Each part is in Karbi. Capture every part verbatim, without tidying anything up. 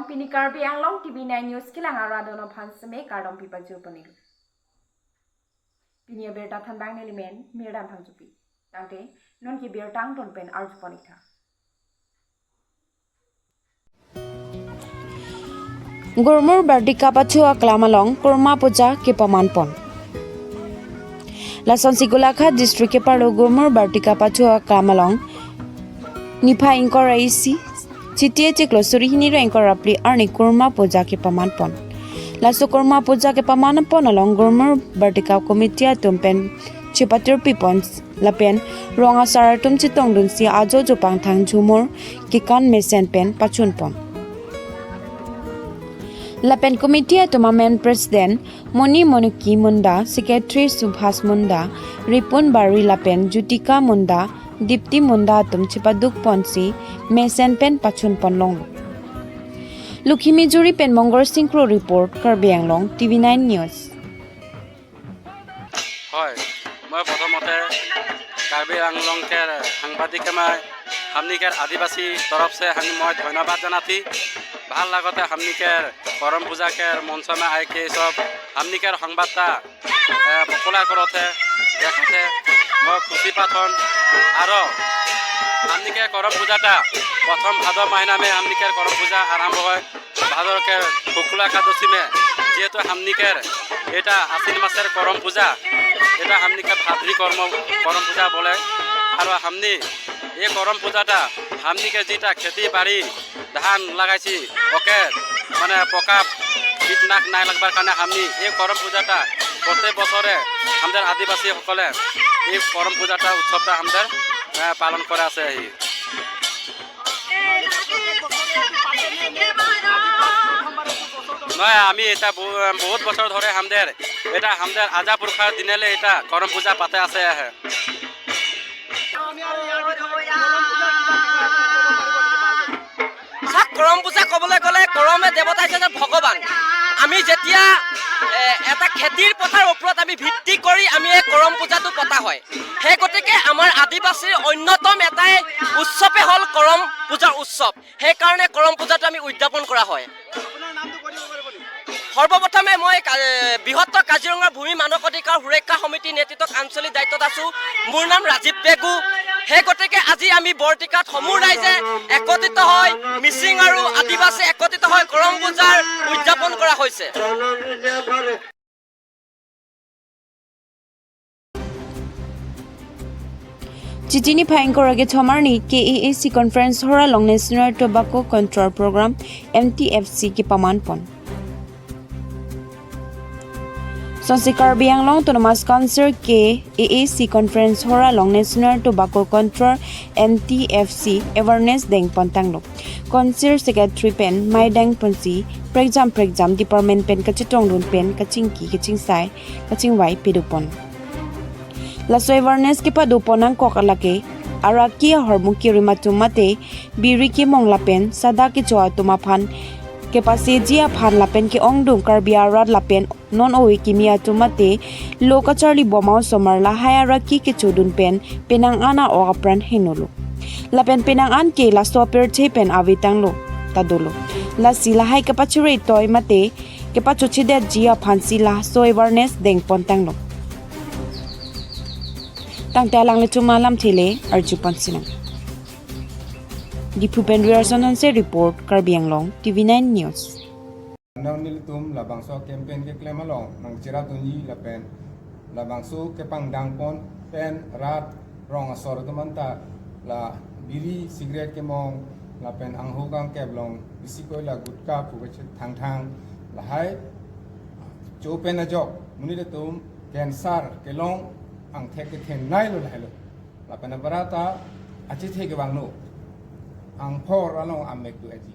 Pini Karbi Anglong T V nine News kelang arat atum aphan seme kardom pipajir ponlo. Pini abirta thanbang nelimen Mirdan Phangchopi. Tangte non ke birta angton pen arju pon ik tha. Gurmur Bartika Pacho aklam along Kurma Puja kepaman pon. Lasonsi Golaghat District keparlo Gurmur Bartika Pacho aklam along niphai ingkoi ra isi, Chiti achiklo suri hini ra ingkoi ra phli arni Kurma Puja kepaman pon. Laso Kurma Puja kepaman pon along Gurmur Bartika Committee atum pen chepatirpi pon lapen rong asar atum chetongdunsi ajo jopang thang jhumur kekan mesen pen pachun pon. Lapen committee atum amen President Moni Monuki Munda, Secretary Subhas Munda, Ripun Bari lapen Jutika Munda, Dipti Munda atum chepaduk ponsi mesen pen pachun pon longlo. Lukhimi Juri pen Mongol Singkro report, Karbi Anglong T V nine News. হয়, মই প্ৰথমতে কাৰ্বি আংলং কে সাংবাদিক এমাই হামনিকেৰ আদিবাসী তৰফ চে হাম মই ধন্যবাদ জনাতি। ভাল লাগতে হামনিকেৰ কৰম পূজা কেৰ মঞ্চ মে আই কে সব হামনিকেৰ সংবাদতা এ, পপুলাৰ কৰোতে দেখাতে মই খুচি পাথন। আৰু হামনিকে কৰম পূজাটা প্ৰথম ভাদ মাহিনা মে হামনিকেৰ কৰম পূজা আৰম্ভ হয়। ভাদৰ কে শুক্লা একাদশী মে, যিহেতু হামনিকেৰ এটা আশ্বিন মাসের করম পূজা, এটা হামনিকে ভাদ্রী কর্ম করম পূজা বলে। আর হামনি এই করম পূজাটা হামনিকে যেটা খেতি বাড়ি ধান লাগাইছি, ওকে মানে পোকা কীটনাশক নাই লাগবার কারণে হামনি এই করম পূজাটা প্রত্যেক বছরে আমাদের আদিবাসী সকলে এই করম পূজাটা উৎসবটা আমাদের আহ, পালন করে আছে। এই নহয়, আমি এটা বহু- বহুত বছৰ ধৰে হামদের, এটা হামদের আজা পুৰখাৰ দিনেলে এটা কৰম পূজা পাতে আছে আহে। চাওক, কৰম পূজা ক'বলৈ গ'লে কৰমে দেৱতা হৈছে যেন ভগৱান। আমি যেতিয়া এ, এটা খেতিৰ পথাৰ ওপৰত আমি ভিত্তি কৰি আমি এই কৰম পূজাটো পতা হয়। সেই গতিকে আমাৰ আদিবাসীৰ অন্যতম এটাই উৎসৱে হ'ল কৰম পূজাৰ উৎসৱ। সেইকাৰণে কৰম পূজাটো আমি উদযাপন কৰা হয়। সৰ্বপ্ৰথমে মই কা- এ, বৃহত্তৰ কাজিৰঙাৰ ভূমি মানৱ অধিকাৰ সুৰক্ষা সমিতিৰ নেতৃত্বত আঞ্চলিক দায়িত্বত আছো। মোৰ নাম ৰাজীৱ পেগু। সেই গতিকে আজি আমি বৰটিকাত সমূহ ৰাইজে একত্ৰিত হৈ মিচিং আৰু আদিবাসী একত্ৰিত হৈ কৰম পূজাৰ উদযাপন কৰা হৈছে। Chiti niphai ingkoi ra kethom arni K A A C conference hall along National Tobacco Control Program, N T F C kepaman pon. Sonsi Karbi Anglong Autonomous Council K A A C conference hall along National Tobacco Control, N T F C awareness deng pon tanglo. Council secretary pen mai deng ponsi prekjam prekjam department pen kachetongdun pen kachingki kachingsai kachingvai pado pon. Laso awareness kepado pon nangkok lake araki ahormu kerim atum mate biri kemong lapen sada kecho atum aphan kepaseji aphan lapen ke-ongdung Karbi arat lapen non ove kimi atum mate lo kacharli bom a-osomar lahai araki kechodun pen penang an a-ok apran henolo. Lapen penang an ke laso apirthe pen ave tanglo ta dolo. Lasi lahai kepachere toi mate kepachochedetji aphansi laso awareness deng pon tanglo. Tangte alanglitum alamthe le arju pon sinang. Diphu pen Riyarson Hanse report, Karbi Anglong T V nine News. Nang nelitum labangso campaign keklem along nangcherap dunji lapen labangso kepangdang pon pen rat rong asor atum anta la biri cigarette kemong lapen angho kangkep along bisi koi la gutka pu kachet thangthang lahai cho pen ajok monit atum cancer kelong angthek kethenei lo lahai lo. Lapen abarata achethe kevangno. Angphor along amek do aji.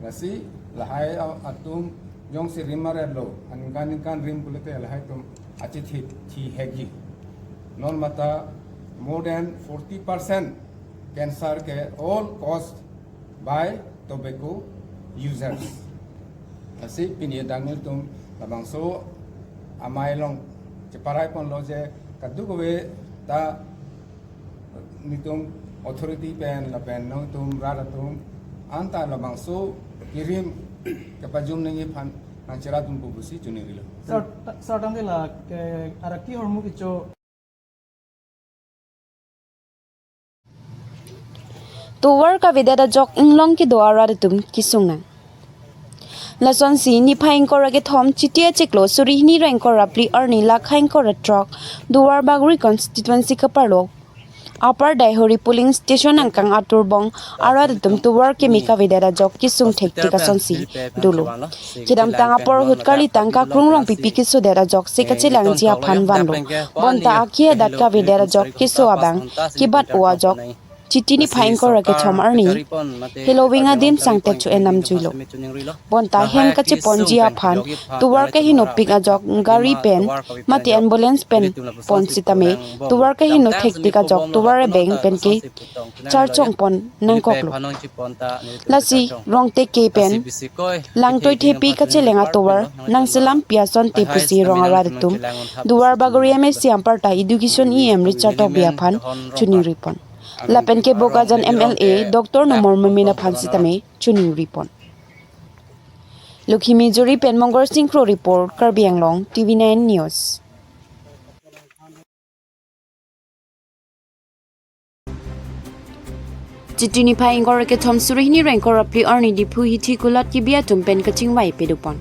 Lasi lahai a- atum jongsi rim aret lo, aningkan ningkan rim pulote lahai atum achethe thi hekji. Non mata more than forty percent cancer ke all caused by tobacco users. Lasi pini adang nelitum labangso amei along cheparai ponlo je kadokave ta nelitum authority pen lapen nangtum rat atum anta labangso Kirim kepajum nangji aphan nangcherap dunpo pusi choningri lo. Sir, ta-, sir, tangte la ke araki hormu kecho. Tovar kavedet ajok inglong kedo arat atum kesung nang. Lasonsi niphai ingkoi ra kethom Chiti achiklo suri hini ra ingkoi ra phli arni lakha ingkoi ra throk Duarbagori constituency keparlo Upper Daihori polling station angkang aturbong arat atum tovar keme kavedet ajok kesung thektik asonsi dolo. Kedamtang apor ahut karlitang Kakrung Rongpipi kesodet ajok si kachelangji aphan vanlo. Bonta akhei adat kavedet ajok keso abang kebat-o ajok Chiti niphai ingkoi ra kethom arni heloving adim sangtet cho-en namjuilo. Bonta hem kacheponji aphan tovar kahinopik ajok gari pen mate ambulance pen pon sitame tovar kahino thektik ajok tovar abeng pen ke charchong pon nangkoklo. Lasi Rongteke pen Langtoithepi kacheleng atovar nangselampi asonte pusi rong arat atum Duarbagori M A C anparta Education E M Richard Tokbi aphan choningri pon. Lapen ke Bokajan M L A Doctor Numal Momin aphan sitame choningri pon. Lokhimijuri pen Mongol Singkro report, Karbi Anglong, T V nine News. Chiti niphai ingkoi ra kethom suri hini ra ingkoi ra phli arni Diphu hithi kulat kebi atum pen kachingvai padopon.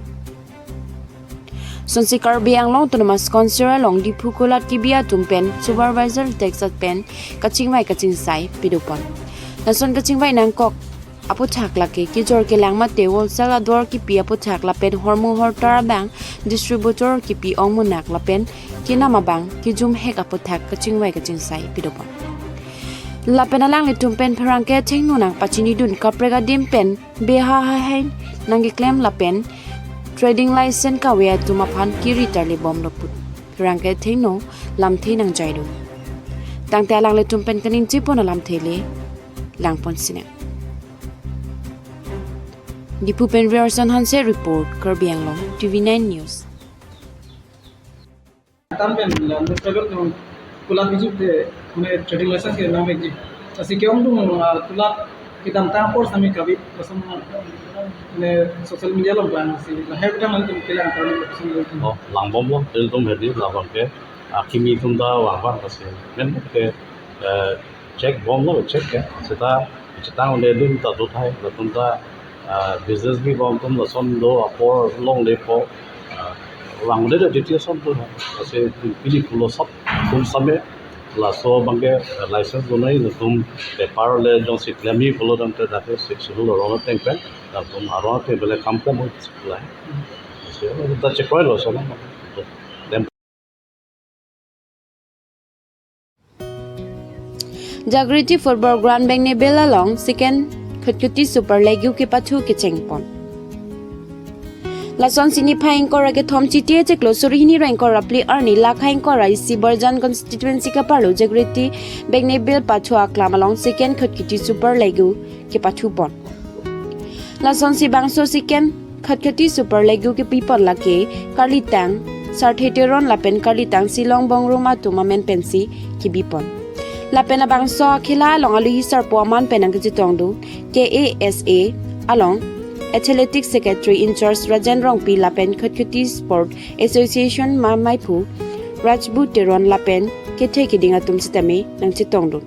Sonsi Karbi Anglong Autonomous Council along Diphu kulat kebi atum pen supervisor tax pen kachingvai kachingsai padopon. Lason kachingvai nangkok aphuthak lake kejor kelang mate wholesale ador kepi aphuthak lapen hormu hortar abang distributor kepi ong munak lapen kenam abang kejum hek aphuthak kachingvai kachingsai padopon. Lapen alanglitum pen pherangke athengno nangpachinidun kaprek adim pen beha hahai nangkeklem lapen trading license kave atum aphan kiri tarlibomlo pu pherangke athengno lamthe nangjaidun. Tangte alanglitum pen kaningje pon alamthe le langpon sinang. Diphu pen Rierson Hanse report, Karbi Anglong, T V nine News. Tam pen, uh, tribal, uh, kulat bijut te, mane trading license ke nang biji. Lasi ke-ongdung, uh, kulat kedamtang apor sami kabi, lason, uh, mane social media along bang si, lahai bidang nanglitum kelang kami lason. Oh, langbomlo, ilitum hedi labang ke, ah, kimi atum ta vang vang lasi. Men ke, eh, check bomlo, check ke. Seta chetong un-edun ta do thai, latum ta, ah, business bibom atum lason do apor longlepo, ah, vangledet jeti ason do thai. Lasi pini pulo sab atum same, laso abang ke, eh, license donai, latum paper le jongsi klemji pulo tangte dak ke Sixth Schedule arong ateng pen, latum arong ateng pen le kam klem ho lai. Lasi ta check koi lo so na. Dem Jagriti Football Ground Bengnebil along second Khatkhati Super League kepathu kecheng pon. Lasonsi niphai ingkoi ra kethom Chiti achiklo suri hini ra ingkoi ra phli arni lakha ingkoi ra isi Borjan constituency keparlo Jagriti Bengnebil pathu aklam along second Khatkhati Super League kepathu pon. Lasonsi bangso second Khatkhati Super League kepi pon lake karlitang Sarthe Teron lapen karlitang Silong Bongrung atum amen pensi kebi pon. Lapen labangso akhela along alohi sarpo aman pen nangkachetongdun K A S A along Athletic Secretary in charge Rajen Rongpi lapen Khatkhati Sport Association ma-, maiphu Rajbu Teron lapen kethe keding atum sitame nangchetongdun.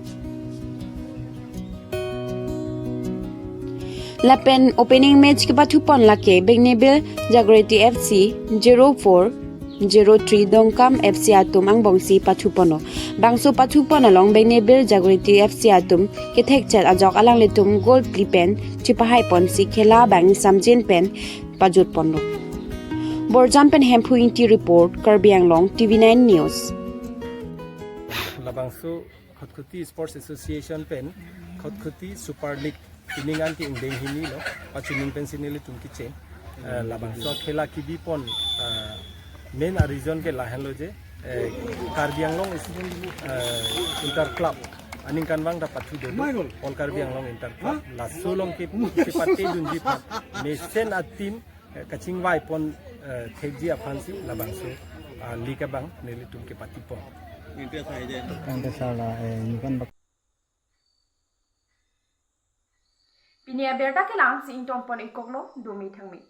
Lapen opening match kepathu pon lake Bengnebil Jagriti F C zero four zero three Dongkam F C atum angbongsi pathu ponlo. Bangso pathu pon along Bengnebil Jagriti F C atum kethekchet ajok alanglitum goal phli pen chepahai ponsi khela abang samjin pen pajut ponlo. Borjan pen Hemphu Ingti report, Karbi Anglong, T V nine News. Labangso Khatkhati Sports Association pen Khatkhati Super League pining an ke ingdeng hini lo, pachuning pensi nelitum kecheng. Eh, labangso khela kebi pon, eh, main a reason ke lahenlo je, eh, Karbi Anglong is, eh, Inter Club, aningkanvang ta pathu dolo, All Karbi Anglong Inter Club, laso along ke, kepatedunji aphan mesen a team, eh, kachingvai pon, eh, thekji aphansi labangso, ah, league abang nelitum kepathu pon. Tangte sala, eh, nikan bak- Pini abirta kelang si ingtonpon-ik koklo, dome thangme.